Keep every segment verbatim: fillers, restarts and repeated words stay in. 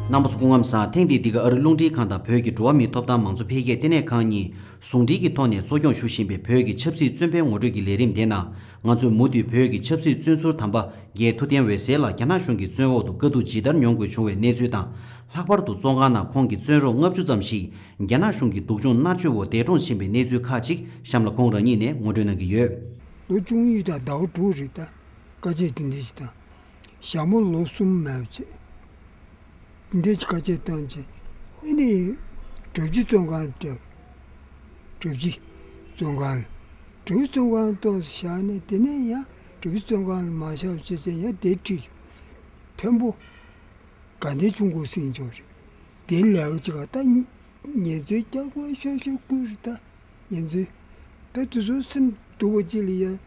རྣམ་པ་ཚོ་སྐུ་ཁམས་བཟང་། ཐེངས་འདིའི་འདི་ག་ཨ་རི་རླུང་འཕྲིན་ཁང་དང་བོད་ཀྱི་འགྲོ་བ་མིའི་ཐོབ་ཐང་མང་གཙོ་འཕེལ་རྒྱས་ལྟེ་གནས་ཁང་གཉིས་ཟུང་འབྲེལ་གྱི་ཐོག་ནས་གཙོ་སྐྱོང་ཞུ་བཞིན་པའི་བོད་ཀྱི་ཆབ་སྲིད་བཙོན་པའི་ངོ་སྤྲོད་ཀྱི་ལས་རིམ་དེ་ནང་། ང་ཚོས་མུ་མཐུད་བོད་ཀྱི་ཆབ་སྲིད་བཙོན་ཟུར་དམ་པ་རྒན་ཐུབ་བསྟན་འོད་ཟེར་ལ་རྒྱ་ནག་གཞུང་གི་བཙོན་འོག་ཏུ་དཀའ་སྡུག་ཇི་ལྟར་མྱོང་དགོས་བྱུང་བའི་གནས་ཚུལ་དང་། ལྷག་པར་དུ་བཙོན་ཁང་ནང་ཁོང་གི་བཙོན་རོགས་ལྔ་བཅུ་ཙམ་ཞིག་རྒྱ་ནག་གཞུང་གི་སྡུག་སྦྱོང་མནར་གཅོད་འོག་འདས་གྲོངས་ཕྱིན་པའི་གནས་ཚུལ་ཁག་ཅིག་གཤམ་ལ་ཁོང་རང་ཉིད་ནས་ངོ་སྤྲོད་གནང་གི་ཡོད། ལོ་བཅུ་གཉིས་དང་ཟླ་བ་དྲུག་རེད་ད། དཀའ་སྤྱད་དེ་འདྲ་ཞིག་དང་། ཞྭ་མོ་ལོ་གསུམ་མེད་པ་བྱས། འདི་འདྲ་ཅིག་དཀའ་སྤྱད་བཏང་བྱས། ཨེ་ནི། གྲྭ་བཞི་བཙོན་ཁང་སྤྲད། གྲྭ་བཞི་བཙོན་ཁང་། གྲྭ་བཞི་བཙོན་ཁང་ཏོག་ཙམ་བཞག་ནས་དེ་ནས་ཡང་གྲྭ་བཞི་བཙོན་ཁང་ལ་མ་བཞག་བྱས་བྱས་ཡང་དེ་ཁྲིད་བྱུང་། འཕན་པོ། དགའ་ལྡན་ཆུ་འགོ་ཟིན་ཆོག་རེད། དེ་ལས་ཀ་ཅིག་ག་ད་ཉེས་ཚོད་རྒྱག་དགོས་ཤོག་ཤོག་ཀུན་རེད་ད། ཉེས་ཚོད། ད་དུས་ཚོད་སེམས་སྡུག་པ་ཅིག་ལ་ཡ།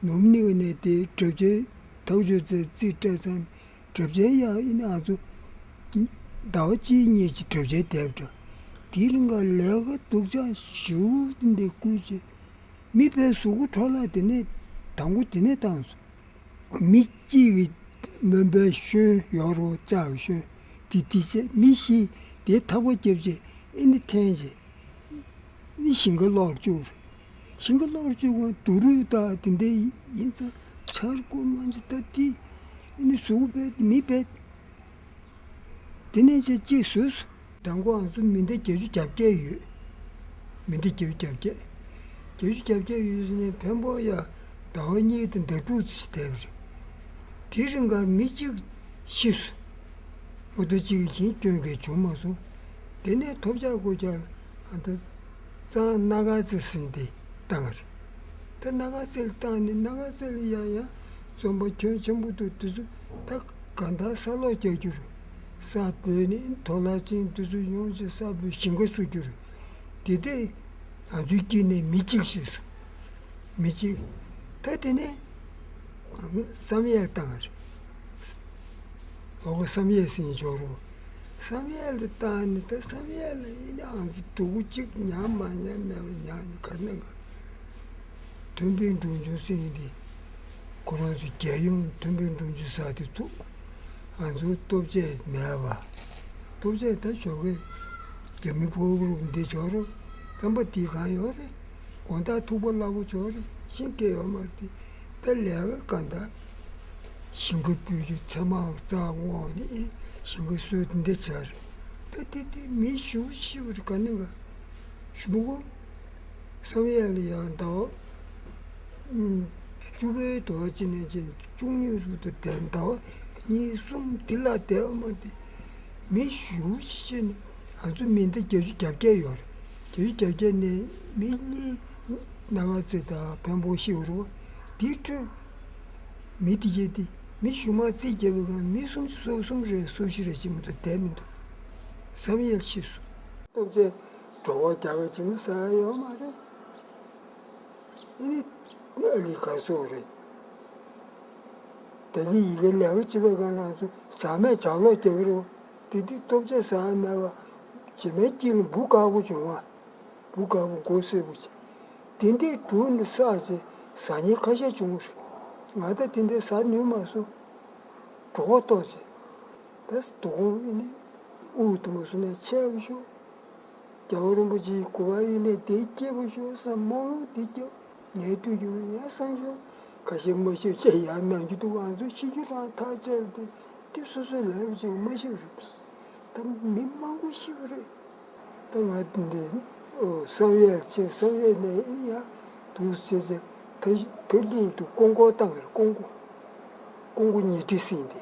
ནུབ་ནི་ག་ནས་དེ་གྲབས་ཆེན་ཐག་ཆོད་ཚེ་རྩིས་སྤྲད་ཚར་ནས་གྲབས་ཆེན་ཡ་ཨེ་ནི་ང་ཚོ་ཟླ་བ་གཅིག་གཉིས་ཀྱི་གྲབས་ཆེན་བསྡད་པ་འདྲ། དེའི་རིང་ག་ལས་ཀ་སྡུག་ཅག་ཞེ་པོ་འདི་བསྐུལ་བྱས། མི་ཕའི་གཟུགས་པོ་འཕྲོ་བརླག་དེ་ནས་དང་པོ་དེ་ནས་བཏང་སོང་། མི་གཅིག་གི་སྨན་པའི་ཤོན་ཡོད་རོ་ལྕགས་ཀྱི་ཤོན་དེ་དེ་བྱས་མི་བཞི་དེ་ཐག་པ་བརྒྱབ་བྱས་ཨེ་ནི་འཐེན་བྱས། ཨེ་ནི་ཞིང་ཁ་སློག་བཅུག་རེད། ཞིང་ཁ་སློག་བཅུག་གོང་དུ་རུས་དང་དེ་འདྲ་ཡིན་ཙང་ཆར་སྐོར་མ་འཇི་ད་དེ་ཨེ་ནི་གཟུགས་པོ་བས་མི་བས། དེ་ནས་ཆེ་གཅིག་བཟོས་སོ། མདང་དགོང་ང་ཚོ་མི་འདི་བརྒྱད་ཅུ་གྱ་བརྒྱད་ཡོད། མི་འདི་བརྒྱད་ཅུ་གྱ་བརྒྱད། བརྒྱད་ཅུ་གྱ་བརྒྱད་ཡོད་ཟེར་ནས་འཕན་པོ་ཡ་ཟླ་བ་གཉིས་དང་ཟླ་དྲུག་ཙམ་བསྡད་པ་རེད། དེ་རིང་ག་མི་གཅིག་ཤི་སོང་། མོ་ཏོ་གཅིག་གི་གཞན་སྐྱོན་གལ་བྱུང་མ་སོང་། དེ་ནས་ཐོབ་རྒྱག་སྒོ་རྒྱག་ཨ་ད། གཙང་སྣ་དཀར་རྩེ་ཟིན་ཏེ་བཏང་བ་རེད། ད་སྣ་དཀར་རྩེ་ལ་བཏང་ནས་སྣ་དཀར་རྩེ་ལ་ཡང་ཡང་བཙོན་པ་ཁྱོན་ཆེན་པོ་འདུག་དེ་ཚོ་ད་གང་ལྟར་ས་སློག་རྒྱག་རྒྱུ་རེད། ས་བོས་ནས་དོ་ལ་ཅན་དེ་ཚོ་ཡོང་ཅིག་ས་བོས་ཞིང་ཁ་བསུ་རྒྱུ་རེད། དེ་དེ་ང་ཚོའི་དཀྱིལ་ནས་མི་གཅིག་ཤི་སོང་། མི་གཅིག་ད་དེ་ནས་བསམ་ཡས་བཏང་བ་རེད། ལོ་ག་བསམ་ཡས་ཟིན་འཇོག་རོགས། བསམ་ཡས་ལ་བཏང་ནས་ད་བསམ་ཡས་ལ་ཡིན་ན་ཨང་ཚོ་སྡུག་གུ་གཅིག་ཉམས་མ་ཉམས་མེད་པ་ཉམས་ནས་གར་ནས་གར། མཐུན་དཔོན་འབྲོང་ཆུང་ཟེར་ཡིན་དེ། ཁོ་རང་ཚོ་རྒྱལ་ཡོངས་མཐུན་དཔོན་འབྲོང་ཆུང་ཟེར་དེ་ཚུགས། ང་ཚོ་ལྟོ་ཆས་མེད་པ། ལྟོ་ཆས་ད་ཞོགས་ཀས་རྒྱ་མི་ཕོ་བོ་འདི་ཆོག་རོགས་རྩམ་པ་དེ་གང་ཡོད་རེད། དགོང་དག་ཐུག་པ་སླ་པོ་ཆོག་རེད་ཤིང་སྐད་ཡོད་མ་རེད་དེ། ད་ལས་ཀ་གང་ལྟར། ཞིང་ཁ་སྤོས་རྒྱུ་ཚེར་མ་རྩྭ་བརྔོག་ནས་ཞིང་ཁ་གསོས་དེ་འདྲ་བྱས་རེད། ད་དེ་དེ་མི་ཞུ་ཤི་བ་རེད་ག་ནི་ག་ཞུ་གོ་བསམ་ཡས་ལ་ཡང་ཟླ་བ་བཅུ་པའི་ཟླ་བ་གཅིག་ནས་བཅད་བཅུ་གཉིས་སུ་དུ་བསྡད་ཟླ་བ་གཉིས་གསུམ་དེ་ལ་བསྡད་ཨ་མ་དེ་མི་ཞུ་ཤེས་ནས་ང་ཚོ་མི་འདི་བརྒྱད་ཅུ་གྱ་བརྒྱད་ཡོད་རེད། བརྒྱད་ཅུ་གྱ་བརྒྱད་ནས་མི་གཉིས་སྣ་ཁ་རྩེ་དང་འཕན་པོ་ཤི་བ་རེད་བ་དེའི་ཁྲོད་མི་དེ་བརྒྱད་དེ་མི་ཞུ་མ་རྩིས་རྒྱབ་པའི་སྒང་མི་སུམ་ཅུ་སོ་གསུམ་རེད་སུ་བཞི་རེད་ཅིག་མི་འདུག་བསྡད་མི་འདུག་བསམ་ཡས་ཤེས་སོང་། སྟོབས་ཆེ་གྲོགས་པོ་རྒྱ་གར་ཅིག་མི་ཟ་ཡ་ཡོད་མ་རེད། ཨེ་ནི་ཨ་ལི་ག་སོ་རེད། ད་གི་ཡི་གེ་ལས་ཀ་བྱེད་པའི་སྒང་ལ་ང་ཚོ་ཇག་མས་ཇག་ལོག་རྒྱག་གི་རེད། དེ་དུས་སྟོབས་ཆེ་ཟ་ཡ་མེད་པ་བྱེ་མའི་དཀྱིལ་ལ་འབུ་དཀར་པོ་བྱུང་བ། འབུ་དཀར་པོ་མགོ་སེར་པོ་བྱས། དེ་འདྲའི་གྲུ་ནི་བསགས་བྱས་ཟ་མཁན་ཁ་ཤས་བྱུང་བ་རེད། ང་ད་དེ་འདྲའི་ཟ་ནུས་མ་སོང་། གྲོད་ཁོག་ལྟོགས་བྱས། ད་དོ་དགོང་ཨེ་ནི་དབུགས་དུ་མ་སོང་ནས་ཆད་པ་ཤོག་རྒྱལ་བ་རིན་པོ་ཆེའི་གོ་བ་ཡིན་ནས་དེ་སྐྱེས་པ་ཤོག་བསམ་སྨོན་ལམ་དེ་སྐྱབས་ངས་ལྟོས་རྒྱུ་ཡང་བསམ་ཤོག་ཁ་ཤས་མ་ཤེས་བྱས་ཡང་ནང་རྒྱུ་འདུག་ང་ཚོ་ཤི་རྒྱུ་རང་ཐག་བཅད་དེ་དེ་སོ་སོའི་ལས་རུ་བྱེད་པ་མ་ཤེས་པ་རེད་ད། ད་མི་མང་པོ་ཤི་བ་རེད། ད་ང་འདི་བསམ་ཡས་ཆེ་བསམ་ཡས་ནས་ཡིན་ཡང་དུས་ཚེ་ཚེ་ཐ་ཐེར་འདུག་ཏུ་ཀོང་ཀོ་བཏང་བ་རེད་ཀོང་ཀོ། ཀོང་ཀོ་ཉི་ཁྲི་ཟིན་ཏེ།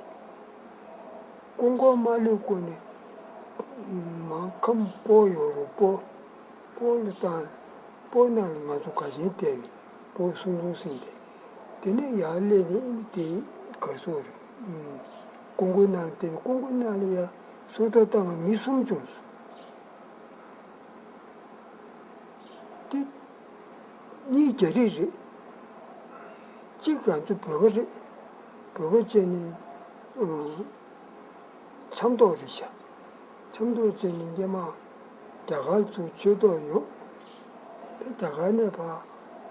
ཀོང་ཀོ་མ་ལུས་ཀོ་ནས་མ་ཁམས་སྤོ་ཡོད་རུ་སྤོ། སྤོ་ལ་བཏང་ནས་སྤོ་ནང་ལ་ང་ཚོ་ག་ཆེན་བསྡད་ནས་སྤོ་སུམ་སུམ་ཟིན་ཏེ། དེ་ནས་ཡར་སླེབས་ནས་ཨ་ནི་དེ་གར་སོང་རེད། ཀོང་ཀོའི་ནང་ལ་བསྡད་ནས་ཀོང་ཀོའི་ནང་ལ་ཡར་སོ་ཐར་བཏང་བ་མི་གསུམ་བྱུང་སོང་། དེ་གཉིས་རྒྱ་རིགས་རེད། གཅིག་ང་ཚོ་བོད་པ་རེད། བོད་པ་བྱས་ནས་ཨ་ཆབ་མདོ་རེད་ཤག་ཆབ་མདོ་བྱས་ནས་སྔོན་མ་རྒྱ་གར་ཚུར་ཆོས་ཐོག་ཡོང་། ད་རྒྱ་གར་ནས་ཕར་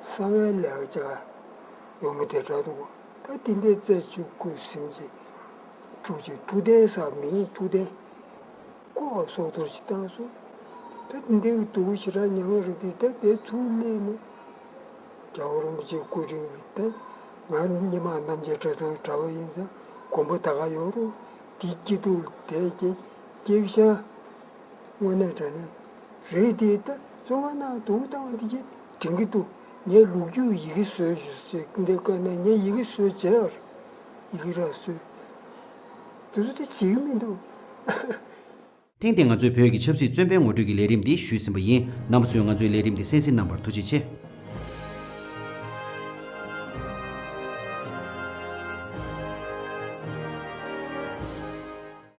གསང་བའི་ལས་ཀ་བྱེད་ག་ཡོང་མི་དེ་འདྲ་འདུག་ད་དེ་འདྲའི་རྩད་ཆོད་དགོས་ཟིན་ཅིག་ཐུགས་རྗེ་ཐུགས་ལྡན་ཟེར་མིང་ཐུགས་ལྡན། ཀོ་བ་སོགས་ཐོག་ཅིག་བཏང་སོང་། ད་འདི་འདུག་ཞེ་དྲག་ཉམས་རེད་དེ། ད་དེ་ཚུར་སླེབས་ནས་རྒྱལ་བ་རིན་པོ་ཆེ་སྐུ་དྲིན་གྱིས། ད་ང་རྙིང་མ་རྣམ་རྒྱལ་གྲྭ་ཚང་གྲྭ་པ་ཡིན་ཙང་གོམ་པ་ད་ག་ཡོད་རུང་དེ་སྐྱིད་སྡུག་དེ་སྐྱེ་སྐྱེ་བཞག་དངོས་གནས་དྲང་གནས་རེད་དེ། ད་བཙོན་ཁང་ནང་དུ་བཏང་བ་འདི་གྱད་དྲན་གྱི་འདུག་ངས་ལོ་རྒྱུས་ཡི་གེ་བཟོས་ཞུ་ཟེར་འདི་བཀའ་གནང་། ངས་ཡི་གེ་བཟོས་བྱས་པར་ཡི་གེ་རག་བཟོས། དེ་ཚོ་དེ་བྱེད་ཀྱི་མི་འདུག་ཐེངས་འདིའི་ང་ཚོའི་བོད་ཀྱི་ཆབ་སྲིད་བཙོན་པའི་ངོ་སྤྲོད་ཀྱི་ལས་རིམ་འདི་ཞུས་ཟིན་པ་ཡིན། རྣམ་པ་ཚོས་ང་ཚོའི་ལས་རིམ་འདི་གསན་གཟིགས་གནང་བར་ཐུགས་རྗེ་ཆེ།